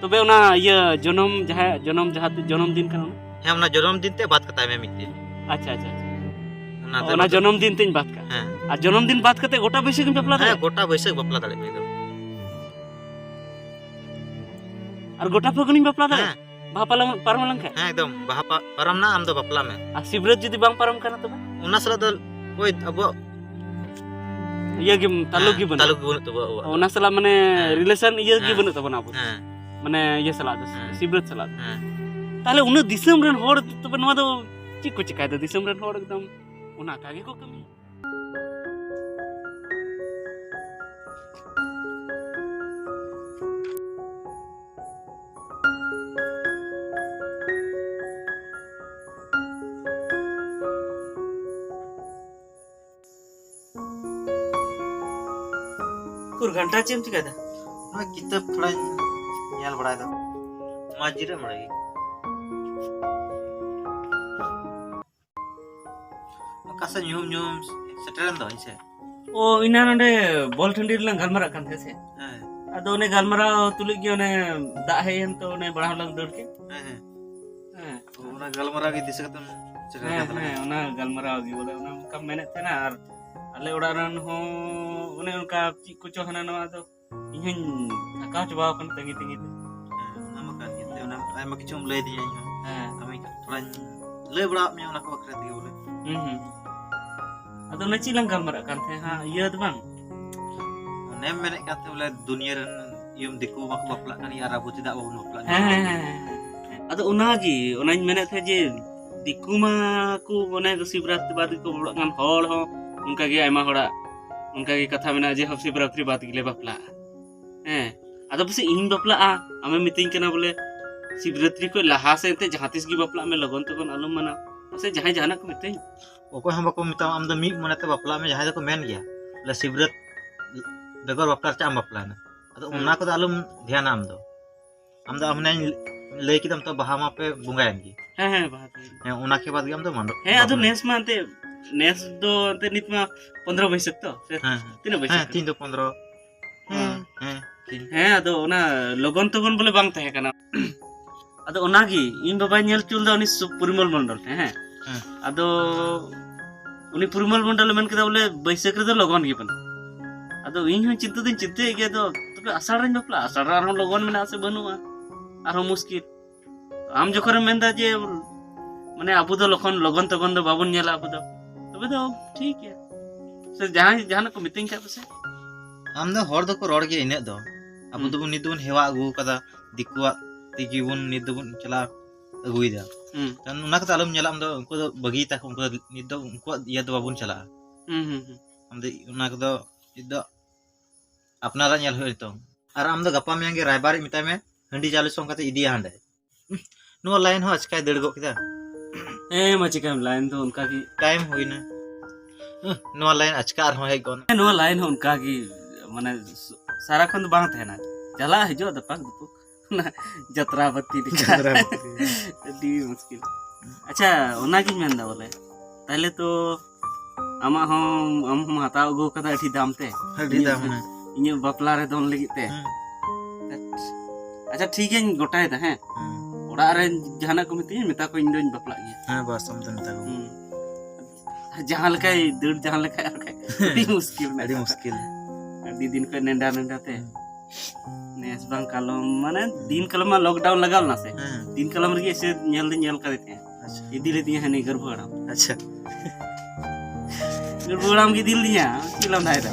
ᱛᱚᱵᱮ ᱚᱱᱟ ᱤᱭᱟᱹ ᱡᱚᱱᱚᱢ, ᱡᱟᱦᱟᱸᱭᱟᱜ ᱡᱚᱱᱚᱢ, ᱡᱟᱦᱟᱸ ᱡᱚᱱᱚᱢ ᱫᱤᱱ ᱠᱟᱱᱟ ᱚᱱᱟ? ᱦᱮᱸ, ᱚᱱᱟ ᱡᱚᱱᱚᱢ ᱫᱤᱱ ᱛᱮ ᱵᱟᱫ ᱠᱟᱛᱟᱭ ᱢᱮ ᱢᱤᱫ ᱫᱤᱱ᱾ ᱟᱪᱪᱷᱟ, ᱟᱪᱪᱷᱟ, ᱟᱪᱪᱷᱟ᱾ ᱚᱱᱟ ᱫᱚ ᱚᱱᱟ ᱵᱟᱫ ᱡᱚᱱᱚᱢ ᱫᱤᱱ ᱛᱮᱧ ᱵᱟᱫ ᱠᱟᱜᱼᱟ᱾ ᱦᱮᱸ᱾ ᱟᱨ ᱡᱚᱱᱚᱢ ᱫᱤᱱ ᱵᱟᱫ ᱠᱟᱛᱮ ᱜᱚᱴᱟ ᱵᱟᱹᱭᱥᱟᱹᱠᱷ ᱤᱧ ᱵᱟᱯᱞᱟ ᱦᱮᱸ, ᱫᱟᱲᱮᱭᱟᱜᱼᱟ? ᱜᱚᱴᱟ ᱵᱟᱹᱭᱥᱟᱹᱠᱷ ᱵᱟᱯᱞᱟ ᱫᱟᱲᱮᱭᱟᱜ ᱢᱮ ᱮᱠᱫᱚᱢ᱾ ᱟᱨ ᱜᱚᱴᱟ ᱯᱷᱟᱹᱜᱩᱱᱤᱧ ᱵᱟᱯᱞᱟ ᱫᱟᱲᱮᱭᱟᱜᱼᱟ? ᱦᱮᱸ᱾ ᱵᱟᱦᱟ ᱯᱟᱞᱚᱢ, ᱯᱟᱨᱚᱢ ᱞᱮᱱᱠᱷᱟᱱ? ᱦᱮᱸ, ᱮᱠᱫᱚᱢ᱾ ᱵᱟᱦᱟ ᱯᱟ-, ᱯᱟᱨᱚᱢ ᱱᱟ, ᱟᱢ ᱫᱚ ᱵᱟᱯᱞᱟ ᱢᱮ᱾ ᱟᱨ ᱥᱤᱵᱨᱟᱹᱛ ᱡᱩᱫᱤ ᱵᱟᱝ ᱯᱟᱨᱚᱢ ᱠᱟᱱᱟ ᱛᱚᱵᱮ? ᱚᱱᱟ ᱥᱟᱞᱟᱜ ᱫᱚ ᱳᱭ ᱟᱵᱚᱣᱟᱜ ᱤᱭᱟᱹ ᱜᱮ, ᱛᱟᱞᱩᱠ ᱦᱮᱸ, ᱜᱮ ᱵᱟᱹᱱᱩᱜᱼᱟ᱾ ᱛᱟᱞᱩᱠ ᱜᱮ ᱵᱟᱹᱱᱩᱜ ᱛᱟᱵᱚᱣᱟ ᱟᱵᱚᱣᱟᱜ ᱫᱚ᱾ ᱚᱱᱟ ᱥᱟᱞᱟᱜ ᱢᱟᱱᱮ ᱦᱮᱸ᱾ ᱨᱤᱞᱮᱥᱚᱱ ᱤᱭᱟᱹ ᱜᱮ ᱦᱮᱸ᱾ ᱵᱟᱹᱱᱩᱜ ᱛᱟᱵᱚᱱᱟ ᱟᱵᱚ ᱫᱚ᱾ ᱦᱮᱸ᱾ ᱢᱟᱱᱮ ᱤᱭᱟᱹ ᱥᱟᱞᱟᱜ ᱫᱚ, ᱦᱮᱸ᱾ ᱥᱤᱵᱨᱟᱹᱛ ᱥᱟᱞᱟᱜ ᱫᱚ᱾ ᱦᱮᱸ᱾ ᱛᱟᱦᱞᱮ ᱩᱱᱟᱹᱜ ᱫᱤᱥᱚᱢ ᱨᱮᱱ ᱦᱚᱲ ᱛᱚᱵᱮ ᱱᱚᱣᱟ ᱫᱚ ᱪᱮᱫ ᱠᱚ ᱪᱮᱠᱟᱭᱮᱫᱟ? ᱫᱤᱥᱚᱢ ᱨᱮᱱ ᱦᱚᱲ ᱮᱠᱫᱚᱢ ᱚᱱᱟ ᱠᱟ ᱜᱮᱠᱚ ᱠᱟᱹᱢᱤᱭᱟ᱾ ᱩᱠᱩᱨ ᱜᱷᱟᱱᱴᱟ ᱪᱮᱫ ᱮᱢ ᱪᱤᱠᱟᱹᱭᱮᱫᱟ? ᱱᱚᱣᱟ ᱠᱤᱛᱟᱹᱵ ᱛᱷᱚᱲᱟᱧ ᱧᱮᱞ ᱵᱟᱲᱟᱭᱮᱫᱟ᱾ ᱢᱟ ᱡᱤᱨᱟᱹᱜ ᱢᱮ᱾ ᱚᱠᱟ ᱥᱮᱫ ᱧᱩᱦᱩᱢ ᱧᱩᱦᱩᱢ ᱥᱮᱴᱮᱨᱮᱱ ᱫᱚ, ᱤᱧ ᱥᱮᱫ? ᱚ, ᱤᱱᱟ ᱱᱚᱰᱮ ᱵᱚᱞ ᱴᱟᱺᱰᱤ ᱨᱮᱞᱟᱝ ᱜᱟᱞᱢᱟᱨᱟᱜ ᱠᱟᱱ ᱛᱟᱦᱮᱸ ᱥᱮ᱾ ᱦᱮᱸ᱾ ᱟᱫᱚ ᱚᱱᱮ ᱜᱟᱞᱢᱟᱨᱟᱣ ᱛᱩᱞᱩᱡ ᱜᱮ ᱚᱱᱮ ᱫᱟᱜ ᱦᱮᱡ ᱮᱱ ᱛᱚ ᱚᱱᱮ ᱵᱟᱲᱟ ᱦᱚᱸᱞᱟᱝ ᱫᱟᱹᱲ ᱠᱮᱫ᱾ ᱦᱮᱸ, ᱦᱮᱸ᱾ ᱦᱮᱸ᱾ ᱚ, ᱚᱱᱟ ᱜᱟᱞᱢᱟᱨᱟᱣ ᱜᱮ ᱫᱤᱥᱟᱹ ᱠᱟᱛᱮᱢ ᱥᱮᱴᱮᱨ ᱦᱮᱸ, ᱠᱟᱱ ᱛᱟᱞᱟᱝᱟ᱾ ᱦᱮᱸ, ᱚᱱᱟ ᱜᱟᱞᱢᱟᱨᱟᱣ ᱜᱮ ᱵᱚᱞᱮ ᱚᱱᱮ ᱚᱱᱠᱟᱢ ᱢᱮᱱᱮᱫ ᱛᱟᱦᱮᱱᱟ᱾ ᱟᱨ ᱟᱞᱮ ᱚᱲᱟᱜ ᱨᱮᱱ ᱦᱚᱸ ᱚᱱᱮ ᱚᱱᱠᱟ ᱪᱮᱫ ᱠᱚᱪᱚ ᱦᱟᱱᱟ ᱱᱚᱣᱟ ᱫᱚ ᱤᱧ ᱦᱚᱸᱧ ᱛᱷᱟᱠᱟᱣ ᱪᱟᱵᱟᱣ ᱟᱠᱟᱱᱟ ᱛᱟᱺᱜᱤ ᱛᱟᱺᱜᱤ ᱛᱮ᱾ ᱦᱮᱸ, ᱚᱱᱟ ᱢᱟ ᱠᱟᱱ ᱜᱮ᱾ ᱚᱱᱟ ᱟᱭᱢᱟ ᱠᱤᱪᱷᱩᱢ ᱞᱟᱹᱭ ᱟᱹᱫᱤᱧᱟ ᱤᱧ ᱦᱚᱸ᱾ ᱦᱮᱸ᱾ ᱟᱢᱤᱧ ᱛᱷᱚᱲᱟᱧ ᱞᱟᱹᱭ ᱵᱟᱲᱟᱣᱟᱫ ᱢᱮᱭᱟ ᱚᱱᱟ ᱠᱚ ᱵᱟᱠᱷᱨᱟ ᱛᱮᱜᱮ ᱵᱚᱞᱮ᱾ ᱦᱩᱸ, ᱦᱩᱸ᱾ ᱟᱫᱚ ᱚᱱᱮ ᱪᱮᱫ ᱞᱟᱝ ᱜᱟᱞᱢᱟᱨᱟᱜ ᱠᱟᱱ ᱛᱟᱦᱮᱸ ᱦᱟᱸᱜ, ᱤᱭᱟᱹ ᱫᱚ ᱵᱟᱝ? ᱚᱱᱮᱢ ᱢᱮᱱᱮᱫ ᱠᱟᱱ ᱛᱟᱦᱮᱸ ᱵᱚᱞᱮ ᱫᱩᱱᱤᱭᱟᱹ ᱨᱮᱱ ᱤᱭᱟᱹ ᱫᱤᱠᱩ ᱵᱟᱠᱚ ᱵᱟᱯᱞᱟᱜ ᱠᱟᱱ ᱜᱮᱭᱟ ᱟᱨ ᱟᱵᱚ ᱪᱮᱫᱟᱜ ᱵᱟᱵᱚᱱ ᱵᱟᱯᱞᱟᱜ ᱦᱮᱸ, ᱠᱟᱱᱟ? ᱦᱮᱸ, ᱦᱮᱸ, ᱦᱮᱸ, ᱦᱮᱸ᱾ ᱟᱫᱚ ᱚᱱᱟᱜᱮ, ᱚᱱᱟᱧ ᱢᱮᱱᱮᱫ ᱛᱟᱦᱮᱸ ᱡᱮ ᱫᱤᱠᱩ ᱢᱟ ᱠᱚ ᱚᱱᱮ ᱥᱤᱵᱨᱟᱛᱨᱤ ᱵᱟᱫ ᱜᱮᱠᱚ ᱵᱟᱯᱞᱟᱜ ᱠᱟᱱ, ᱦᱚᱲ ᱦᱚᱸ ᱚᱱᱠᱟᱜᱮ ᱟᱭᱢᱟ ᱦᱚᱲᱟᱜ ᱚᱱᱠᱟᱜᱮ ᱠᱟᱛᱷᱟ ᱢᱮᱱᱟᱜᱼᱟ ᱡᱮ ᱦᱚᱸ ᱥᱤᱵᱨᱟᱛᱨᱤ ᱵᱟᱫ ᱜᱮᱞᱮ ᱵᱟᱯᱞᱟᱜᱼᱟ᱾ ᱦᱮᱸ, ᱟᱫᱚ ᱯᱟᱥᱮᱡ ᱤᱧ ᱵᱟᱯᱞᱟᱜᱼᱟ, ᱟᱢᱮᱢ ᱢᱤᱛᱟᱹᱧ ᱠᱟᱱᱟ ᱵᱚᱞᱮ ᱥᱤᱵᱨᱟᱛᱨᱤ ᱠᱷᱚᱱ ᱞᱟᱦᱟ ᱥᱮᱫ ᱮᱱᱛᱮ ᱡᱟᱦᱟᱸ ᱛᱤᱥ ᱜᱮ ᱵᱟᱯᱞᱟᱜ ᱢᱮ, ᱞᱚᱜᱚᱱ ᱛᱚᱜᱚᱱ ᱟᱞᱚᱢ ᱢᱟᱱᱟ᱾ ᱯᱟᱥᱮᱡ ᱡᱟᱦᱟᱸᱭ ᱡᱟᱦᱟᱱᱟᱜ ᱠᱚ ᱢᱤᱛᱟᱹᱧ᱾ ᱚᱠᱚᱭ ᱦᱚᱸ ᱵᱟᱠᱚ ᱢᱮᱛᱟᱢᱟ, ᱟᱢ ᱫᱚ ᱢᱤᱫ ᱢᱚᱱᱮᱛᱮ ᱵᱟᱯᱞᱟᱜ ᱢᱮ᱾ ᱡᱟᱦᱟᱸᱭ ᱫᱚᱠᱚ ᱢᱮᱱ ᱜᱮᱭᱟ ᱵᱚᱞᱮ ᱥᱤᱵᱨᱟᱹᱛ ᱵᱮᱜᱚᱨ ᱵᱟᱯᱞᱟ ᱨᱮ ᱪᱮᱫ ᱮᱢ ᱵᱟᱯᱞᱟᱭᱮᱱᱟ? ᱟᱫᱚ ᱦᱮᱸ᱾ ᱚᱱᱟ ᱠᱚᱫᱚ ᱟᱞᱚᱢ ᱫᱷᱮᱭᱟᱱᱟ ᱟᱢ ᱫᱚ᱾ ᱟᱢ ᱫᱚ ᱦᱟᱱᱮᱧ ᱞᱟᱹᱭ ᱠᱮᱫᱟᱢ ᱛᱚ, ᱵᱟᱦᱟ ᱢᱟᱯᱮ ᱵᱚᱸᱜᱟᱭᱮᱱ ᱜᱮ᱾ ᱦᱮᱸ, ᱦᱮᱸ, ᱵᱟᱦᱟ ᱫᱚ᱾ ᱦᱮᱸ, ᱚᱱᱟ ᱠᱮ ᱵᱟᱫ ᱜᱮ ᱟᱢ ᱫᱚ ᱢᱟᱰᱚ-, ᱦᱮᱸ, ᱟᱫᱚ ᱵᱟᱯᱞᱟ᱾ ᱱᱮᱥ ᱢᱟ ᱮᱱᱛᱮ ᱱᱮᱥ ᱫᱚ ᱮᱱᱛᱮ ᱱᱤᱛ ᱢᱟ ᱯᱚᱱᱫᱽᱨᱚ ᱵᱟᱹᱭᱥᱟᱹᱠᱷ ᱛᱚ, ᱥᱮ ᱦᱮᱸ, ᱦᱮᱸ᱾ ᱛᱤᱱᱟᱹᱜ ᱵᱟᱹᱭᱥᱟᱹᱠᱷ? ᱦᱮᱸ, ᱛᱤᱦᱤᱧ ᱫᱚ ᱯᱚᱱᱫᱽᱨᱚ᱾ ᱦᱮᱸ᱾ ᱦᱮᱸ, ᱦᱮᱸ, ᱛᱤᱦᱤᱧ᱾ ᱦᱮᱸ, ᱟᱫᱚ ᱚᱱᱟ ᱞᱚᱜᱚᱱ ᱛᱚᱜᱚᱱ ᱵᱚᱞᱮ ᱵᱟᱝ ᱛᱟᱦᱮᱸ ᱠᱟᱱᱟ᱾ ᱟᱫᱚ ᱚᱱᱟᱜᱮ ᱤᱧ ᱵᱟᱵᱟᱭ ᱧᱮᱞ ᱦᱚᱪᱚ ᱞᱮᱫᱟ ᱩᱱᱤ ᱥᱩ-, ᱯᱚᱨᱤᱢᱚᱞ ᱢᱚᱱᱰᱚᱞ ᱴᱷᱮᱱ, ᱦᱮᱸ᱾ ᱦᱮᱸ᱾ ᱟᱫᱚ ᱩᱱᱤ ᱯᱚᱨᱤᱢᱚᱞ ᱢᱚᱱᱰᱚᱞᱮ ᱢᱮᱱ ᱠᱮᱫᱟ ᱵᱚᱞᱮ ᱵᱟᱹᱭᱥᱟᱹᱠᱷ ᱨᱮᱫᱚ ᱞᱚᱜᱚᱱ ᱜᱮ ᱵᱟᱹᱱᱩᱜ᱾ ᱟᱫᱚ ᱤᱧ ᱦᱚᱸ ᱪᱤᱱᱛᱟᱹ ᱫᱚᱧ ᱪᱤᱱᱛᱟᱹᱭᱮᱫ ᱜᱮᱭᱟ, ᱟᱫᱚ ᱛᱚᱵᱮ ᱟᱥᱟᱲ ᱨᱮᱧ ᱵᱟᱯᱞᱟᱜᱼᱟ, ᱟᱥᱟᱲ ᱨᱮ ᱟᱨᱦᱚᱸ ᱞᱚᱜᱚᱱ ᱢᱮᱱᱟᱜᱼᱟ ᱥᱮ ᱵᱟᱹᱱᱩᱜᱼᱟ, ᱟᱨᱦᱚᱸ ᱢᱩᱥᱠᱤᱞ᱾ ᱟᱢ ᱡᱚᱠᱷᱚᱱᱮᱢ ᱢᱮᱱᱫᱟ ᱡᱮ, ᱢᱟᱱᱮ, ᱟᱵᱚ ᱫᱚ ᱞᱚᱠᱷᱚᱱ, ᱞᱚᱜᱚᱱ ᱛᱚᱜᱚᱱ ᱫᱚ ᱵᱟᱵᱚᱱ ᱧᱮᱞᱟ ᱟᱵᱚ ᱫᱚ, ᱛᱚᱵᱮ ᱫᱚ ᱴᱷᱤᱠ ᱜᱮᱭᱟ᱾ ᱥᱮ ᱡᱟᱦᱟᱸᱭ ᱡᱟᱦᱟᱱᱟᱜ ᱠᱚ ᱢᱤᱛᱟᱹᱧ ᱠᱷᱟᱡ ᱯᱟᱥᱮ᱾ ᱟᱢ ᱫᱚ ᱦᱚᱲ ᱫᱚᱠᱚ ᱨᱚᱲ ᱜᱮᱭᱟ ᱤᱱᱟᱹᱜ ᱫᱚ᱾ ᱟᱵᱚ ᱦᱩᱸ᱾ ᱫᱚᱵᱚᱱ, ᱱᱤᱛ ᱫᱚᱵᱚᱱ ᱦᱮᱣᱟ ᱟᱹᱜᱩ ᱠᱟᱫᱟ, ᱫᱤᱠᱩᱣᱟᱜ ᱛᱮᱜᱮ ᱵᱚᱱ, ᱱᱤᱛ ᱫᱚᱵᱚᱱ ᱪᱟᱞᱟᱣ ᱟᱹᱜᱩᱭᱮᱫᱟ᱾ ᱦᱩᱸ᱾ ᱠᱟᱨᱚᱱ ᱚᱱᱟ ᱠᱚᱫᱚ ᱟᱞᱚᱢ ᱧᱮᱞᱟ, ᱟᱢ ᱫᱚ ᱩᱱᱠᱩ ᱫᱚ ᱵᱟᱹᱜᱤ ᱛᱟᱠᱚ, ᱩᱱᱠᱩ ᱫᱚ ᱱᱤᱛ ᱫᱚ ᱩᱱᱠᱩᱣᱟᱜ ᱤᱭᱟᱹ ᱫᱚ ᱵᱟᱵᱚᱱ ᱪᱟᱞᱟᱜᱼᱟ᱾ ᱦᱩᱸ, ᱦᱩᱸ, ᱦᱩᱸ᱾ ᱟᱢ ᱫᱚ ᱚᱱᱟ ᱠᱚᱫᱚ ᱱᱤᱛ ᱫᱚ ᱟᱯᱱᱟᱨᱟᱜ ᱧᱮᱞ ᱦᱩᱭᱩᱜᱼᱟ ᱱᱤᱛᱚᱝ᱾ ᱟᱨ ᱟᱢ ᱫᱚ ᱜᱟᱯᱟ ᱢᱮᱭᱟᱝ ᱜᱮ ᱨᱟᱭᱵᱟᱨᱤᱡ ᱢᱮᱛᱟᱭ ᱢᱮ, ᱦᱟᱺᱰᱤ ᱪᱟᱣᱞᱮ ᱥᱚᱝ ᱠᱟᱛᱮ ᱤᱫᱤᱭᱟ ᱦᱟᱸᱰᱮ᱾ ᱱᱚᱣᱟ ᱞᱟᱭᱤᱱ ᱦᱚᱸ ᱟᱪᱠᱟᱭ ᱫᱟᱹᱲ ᱜᱚᱫ ᱠᱮᱫᱟ᱾ ᱦᱮᱸ, ᱢᱟ ᱪᱤᱠᱟᱹᱭᱟᱢ, ᱞᱟᱭᱤᱱ ᱫᱚ ᱚᱱᱠᱟ ᱜᱮ᱾ ᱴᱟᱭᱤᱢ ᱦᱩᱭᱱᱟ᱾ ᱦᱩᱸ, ᱱᱚᱣᱟ ᱞᱟᱭᱤᱱ ᱟᱪᱠᱟ ᱟᱨᱦᱚᱸ ᱦᱮᱡ ᱜᱚᱫ ᱮᱱᱟ᱾ ᱦᱮᱸ, ᱱᱚᱣᱟ ᱞᱟᱭᱤᱱ ᱦᱚᱸ ᱚᱱᱠᱟ ᱜᱮ, ᱢᱟᱱᱮ, ᱥ-, ᱥᱟᱨᱟᱠᱷᱚᱱ ᱫᱚ ᱵᱟᱝ ᱛᱟᱦᱮᱱᱟ, ᱪᱟᱞᱟᱜ ᱦᱤᱡᱩᱜ ᱫᱟᱯᱟᱠ ᱫᱩᱯᱩᱠ᱾ ᱚᱱᱟ ᱡᱟᱛᱨᱟ ᱵᱟᱹᱛᱤ ᱞᱮᱠᱟ᱾ ᱡᱟᱛᱨᱟ ᱵᱟᱹᱛᱤ ᱞᱮᱠᱟ᱾ ᱟᱹᱰᱤ ᱢᱩᱥᱠᱤᱞ᱾ ᱟᱪᱪᱷᱟ, ᱚᱱᱟᱜᱤᱧ ᱢᱮᱱᱫᱟ ᱵᱚᱞᱮ, ᱛᱟᱦᱞᱮ ᱛᱚ ᱟᱢᱟᱜ ᱦᱚᱸ, ᱟᱢ ᱦᱚᱸᱢ ᱦᱟᱛᱟᱣ ᱟᱹᱜᱩ ᱠᱟᱫᱟ ᱟᱹᱰᱤ ᱫᱟᱢ ᱛᱮ᱾ ᱟᱹᱰᱤ ᱤᱧᱟᱹᱜ, ᱫᱟᱢ, ᱦᱮᱸ᱾ ᱤᱧᱟᱹᱜ ᱵᱟᱯᱞᱟ ᱨᱮ ᱫᱚᱱ ᱞᱟᱹᱜᱤᱫ ᱛᱮ᱾ ᱦᱮᱸ᱾ ᱟᱪᱪᱷᱟ, ᱴᱷᱤᱠ ᱜᱮᱭᱟᱧ ᱜᱚᱴᱟᱭᱮᱫᱟ, ᱦᱮᱸ᱾ ᱦᱮᱸ᱾ ᱚᱲᱟᱜ ᱨᱮ ᱡᱟᱦᱟᱱᱟᱜ ᱠᱚ ᱢᱤᱛᱟᱹᱧᱟ, ᱢᱮᱛᱟ ᱠᱚᱣᱟᱧ, ᱤᱧ ᱫᱚᱧ ᱵᱟᱯᱞᱟᱜ ᱜᱮᱭᱟ᱾ ᱦᱮᱸ, ᱵᱟᱥ, ᱟᱢ ᱫᱚ ᱢᱮᱛᱟ ᱠᱚ᱾ ᱦᱩᱸ᱾ ᱟᱨ ᱡᱟᱦᱟᱸ ᱞᱮᱠᱟᱭ ᱫᱟᱹᱲ, ᱡᱟᱦᱟᱸ ᱞᱮᱠᱟᱭ ᱟᱨᱠᱟᱭ, ᱟᱹᱰᱤ ᱢᱩᱥᱠᱤᱞ ᱨᱮᱱᱟᱜ ᱟᱹᱰᱤ ᱠᱟᱛᱷᱟ᱾ ᱢᱩᱥᱠᱤᱞ᱾ ᱟᱹᱰᱤ ᱫᱤᱱ ᱠᱷᱚᱱ ᱱᱮᱰᱟ ᱱᱮᱰᱟ ᱛᱮ᱾ ᱦᱮᱸ᱾ ᱱᱮᱥ ᱵᱟᱝ ᱠᱟᱞᱚᱢ, ᱢᱟᱱᱮ, ᱫᱤᱱ ᱠᱟᱞᱚᱢ ᱢᱟ lockdown ᱞᱟᱜᱟᱣ ᱞᱮᱱᱟ ᱥᱮ? ᱦᱮᱸ᱾ ᱫᱤᱱ ᱠᱟᱞᱚᱢ ᱨᱮᱜᱮ ᱮᱥᱮ ᱧᱮᱞ ᱫᱚᱧ ᱧᱮᱞ ᱠᱟᱫᱮ ᱛᱟᱦᱮᱸᱫ᱾ ᱟᱪᱪᱷᱟ᱾ ᱤᱫᱤ ᱞᱮᱫᱤᱧᱟ ᱦᱟᱹᱱᱤ ᱜᱟᱹᱨᱵᱷᱩ ᱦᱟᱲᱟᱢ᱾ ᱟᱪᱪᱷᱟ᱾ ᱜᱟᱹᱨᱵᱷᱩ ᱦᱟᱲᱟᱢ ᱜᱮ ᱤᱫᱤ ᱞᱮᱫᱤᱧᱟ, ᱪᱮᱫ ᱞᱟᱸᱫᱟᱭ ᱫᱟ?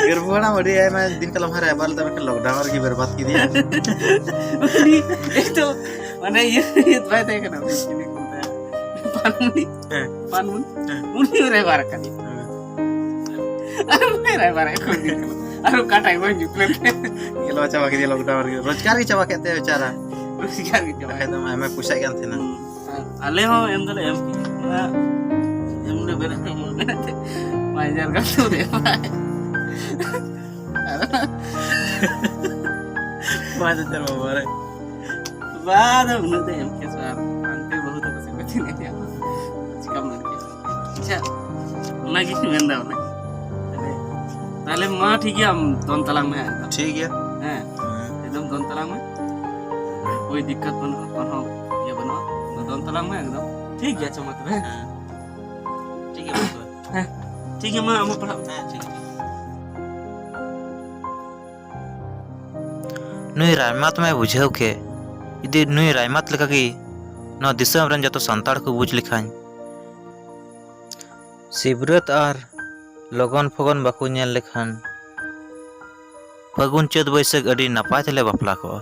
ᱜᱟᱹᱨᱵᱷᱩ ᱦᱟᱲᱟᱢ ᱟᱹᱰᱤ ᱟᱭᱢᱟ ᱫᱤᱱ ᱠᱟᱞᱚᱢ ᱦᱟᱨᱟ ᱟᱵᱟᱨ ᱞᱮᱫᱟ, ᱢᱮᱱᱠᱷᱟᱱ lockdown ᱨᱮᱜᱮ ᱵᱮᱨᱵᱟᱫ ᱠᱮᱫᱮᱭᱟ᱾ ᱩᱱᱤ ᱮᱠᱫᱚᱢ, ᱢᱟᱱᱮ, ᱤᱭᱟᱹ, ᱤᱭᱟᱹ ᱵᱟᱭ ᱛᱟᱦᱮᱸ ᱠᱟᱱᱟ, ᱩᱱᱤ ᱪᱤᱞᱤ ᱠᱚ ᱢᱮᱛᱟᱭᱟ? ᱯᱟᱱᱢᱩᱱᱤ᱾ ᱦᱮᱸ᱾ ᱯᱟᱱᱢᱩᱱᱤ᱾ ᱦᱮᱸ᱾ ᱩᱱᱤ ᱨᱮ ᱵᱟᱨ ᱠᱟᱱᱟ᱾ ᱦᱮᱸ᱾ ᱟᱨ ᱵᱟᱭ ᱨᱟᱭᱵᱟᱨ ᱮᱠᱷᱚᱱ ᱫᱤᱱ ᱠᱟᱱᱟ᱾ ᱟᱨ ᱚᱠᱟᱴᱟᱜ ᱵᱟᱝ ᱡᱩᱛ ᱞᱮᱱ ᱛᱟᱭᱟ᱾ ᱧᱮᱞ ᱢᱟ ᱪᱟᱵᱟ ᱠᱮᱫᱮᱭᱟ lockdown ᱨᱮᱜᱮ᱾ ᱨᱳᱡᱽᱜᱟᱨ ᱜᱮ ᱪᱟᱵᱟ ᱠᱮᱫ ᱛᱟᱭᱟ ᱵᱮᱪᱟᱨᱟ᱾ ᱨᱳᱡᱽᱜᱟᱨ ᱜᱮ ᱪᱟᱵᱟ᱾ ᱵᱟᱠᱷᱟᱡ ᱫᱚ ᱟᱭᱢᱟ ᱯᱚᱭᱥᱟᱭ ᱠᱟᱱ ᱛᱟᱦᱮᱱᱟ᱾ ᱦᱩᱸ᱾ ᱟᱨ ᱟᱞᱮ ᱦᱚᱸ ᱮᱢ ᱫᱚᱞᱮ ᱮᱢ ᱠᱮᱫᱟ᱾ ᱚᱱᱟ ᱮᱢ ᱞᱮ ᱵᱮᱨᱮᱫ ᱠᱟᱜ ᱢᱟ ᱢᱮᱱᱛᱮ᱾ ᱯᱟᱸᱪ ᱦᱟᱡᱟᱨ ᱜᱟᱱ ᱫᱚ ᱮᱢ ᱵᱟᱲᱟᱭ᱾ ᱯᱟᱸᱪ ᱦᱟᱡᱟᱨ ᱵᱟᱵᱟ ᱨᱮ᱾ ᱵᱟ, ᱟᱫᱚ ᱩᱱᱟᱹᱜ ᱫᱚ ᱮᱢ ᱠᱮᱫᱟ ᱟᱨ ᱦᱟᱱᱛᱮ ᱵᱟᱹᱦᱩ ᱛᱟᱠᱚ ᱥᱮᱫ᱾ ᱚᱱᱟᱜᱤᱧ ᱢᱮᱱᱫᱟ ᱵᱚᱞᱮ᱾ ᱛᱟᱦᱞᱮ ᱢᱟ ᱴᱷᱤᱠ ᱜᱮᱭᱟ, ᱟᱢ ᱫᱚᱱ ᱛᱟᱞᱟᱝ ᱢᱮ ᱦᱟᱸᱜ ᱮᱠᱫᱚᱢ᱾ ᱴᱷᱤᱠ ᱜᱮᱭᱟ᱾ ᱦᱮᱸ, ᱮᱠᱫᱚᱢ ᱫᱚᱱ ᱛᱟᱞᱟᱝ ᱢᱮ᱾ ᱠᱳᱭ ᱫᱤᱠᱠᱟᱛ ᱵᱟᱹᱱᱩᱜᱼᱟ, ᱠᱳᱱᱳ ᱤᱭᱟᱹ ᱵᱟᱹᱱᱩᱜᱼᱟ᱾ ᱫᱚᱱ ᱛᱟᱞᱟᱝ ᱢᱮ ᱮᱠᱫᱚᱢ᱾ ᱴᱷᱤᱠ ᱜᱮᱭᱟ, ᱟᱪᱪᱷᱟ ᱢᱟ ᱛᱚᱵᱮ᱾ ᱦᱮᱸ᱾ ᱴᱷᱤᱠ ᱜᱮᱭᱟ ᱢᱟ ᱛᱚᱵᱮ᱾ ᱦᱮᱸ, ᱴᱷᱤᱠ ᱜᱮᱭᱟ, ᱟᱢ ᱦᱚᱸ ᱯᱟᱲᱦᱟᱜ ᱢᱮ᱾ ᱦᱮᱸ, ᱴᱷᱤᱠ ᱜᱮᱭᱟ᱾ ᱱᱩᱭ ᱨᱟᱭᱢᱟᱛ ᱢᱟᱭ ᱵᱩᱡᱷᱟᱹᱣ ᱠᱮᱫ, ᱡᱩᱫᱤ ᱱᱩᱭ ᱨᱟᱭᱢᱟᱛ ᱞᱮᱠᱟᱜᱮ ᱱᱚᱣᱟ ᱫᱤᱥᱚᱢ ᱨᱮᱱ ᱡᱚᱛᱚ ᱥᱟᱱᱛᱟᱲ ᱠᱚ ᱵᱩᱡᱽ ᱞᱮᱠᱷᱟᱱ, ᱥᱤᱵᱨᱟᱹᱛ ᱟᱨ ᱞᱚᱜᱚᱱ ᱯᱷᱚᱜᱚᱱ ᱵᱟᱠᱚ ᱧᱮᱞ ᱞᱮᱠᱷᱟᱱ, ᱯᱷᱟᱹᱜᱩᱱ ᱪᱟᱹᱛ ᱵᱟᱹᱭᱥᱟᱹᱠᱷ ᱟᱹᱰᱤ ᱱᱟᱯᱟᱭ ᱛᱮᱞᱮ ᱵᱟᱯᱞᱟ ᱠᱚᱜᱼᱟ᱾